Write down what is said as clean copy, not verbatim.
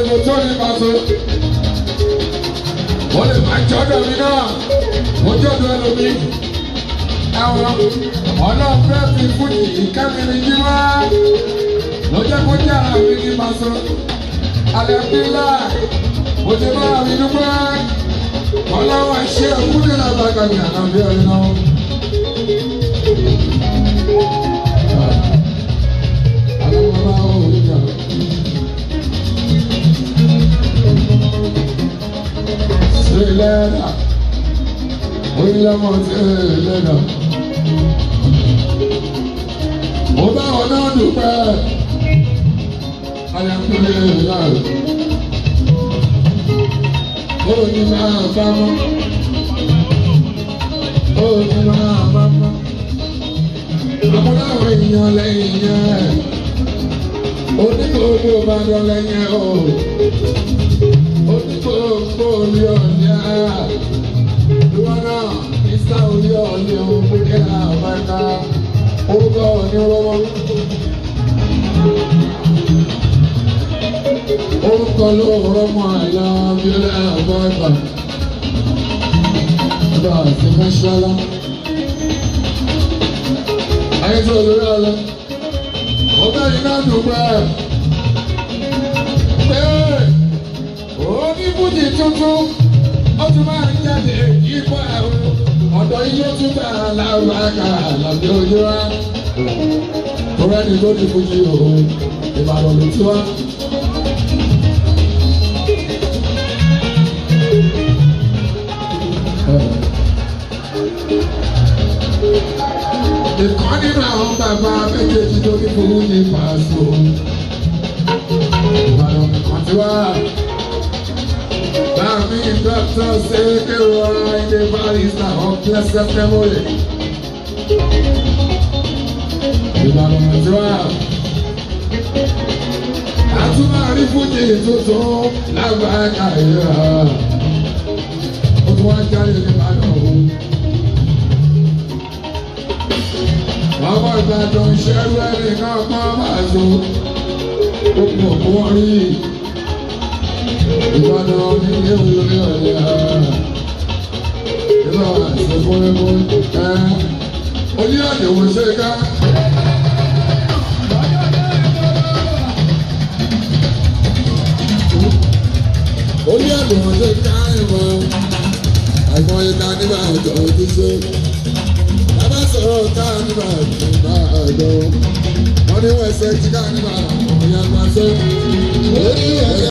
Àsìkò tó ní pàṣẹ. Ó lè máa jọ́dọ̀ mi náà. Mo jọ́dọ̀ ẹlòmí. Ẹ̀wọ̀n ọlọ́ọ̀fẹ́ fi fújì ìkẹ́mi ní yíwá. Ló jẹ́ kó jẹ́ ara mi ní pàṣẹ. Alhamdulillah, mo ti bá mi dúpẹ́. Ọlọ́wọ́ ṣe òkúté lábàkà ní àná bí ọ̀rẹ́ náà. Lẹ́nà, onílọ́mọ tí lẹ́nà. Mo bá wọn náà dúpẹ́, alhamdulillah. Ó ní máa bá mọ́, ó ní máa bá mọ́. Àmúláwọ̀ èèyàn lẹ́yìn yẹn, onígbòógbò bá dán lẹ́yìn o. Onígbòógbò orí ọ̀lẹ́ ìwọ náà, ìsá orí ọ̀lẹ́ òkúté àbáta, orúkọ òní rọ́mọ́. Orúkọ ló rọ́mọ àyà bíọ́lá àbáta. Ọba àti Mẹ́ṣálá. Ayé tó lórí ọlọ́. Ó bẹ́ẹ̀ iná dùgbẹ́. Pé onífújì tuntun ó tún máa ń jáde yípo ẹ̀rù. Ọ̀dọ̀ yíyó tún bá aláwọ̀ àlàbí ojú wa. Torí ẹni tó ní fújì o, Ìbàdàn ló ti wá. Ìkan nínú àwọn bàbá méjèèjì tó ní fújì Pàṣọ. Ìbàdàn kan ti wá. Bàmí Dr. Sikiru Ayinde Barrister of blessed memory. Ìbàdàn kan ti wá. Àtúmọ̀ rí fújì tuntun lágbàáyà ìlera. Ó tún wá jáde ní Ìbàdàn o. Ọmọ Ìbàdàn ṣẹ́rú ẹni náà kọ́ máa so. Ó pọ̀ kó wọ́n rí. Ìbàdàn nílé olórí ọ̀lẹ́ ìlú àṣẹ fúnrẹ́fún ẹ́ oníyàdé wò ṣe ká. Oníyàdé wò ṣe ká ìmọ̀ àìmọye ká nígbà àjọ ti ṣe. Bàbá sọ̀rọ̀ ká nígbà àjọ. Wọ́n ní wọ́n ṣe ti ká nígbà ọ̀yà gbàṣẹ́.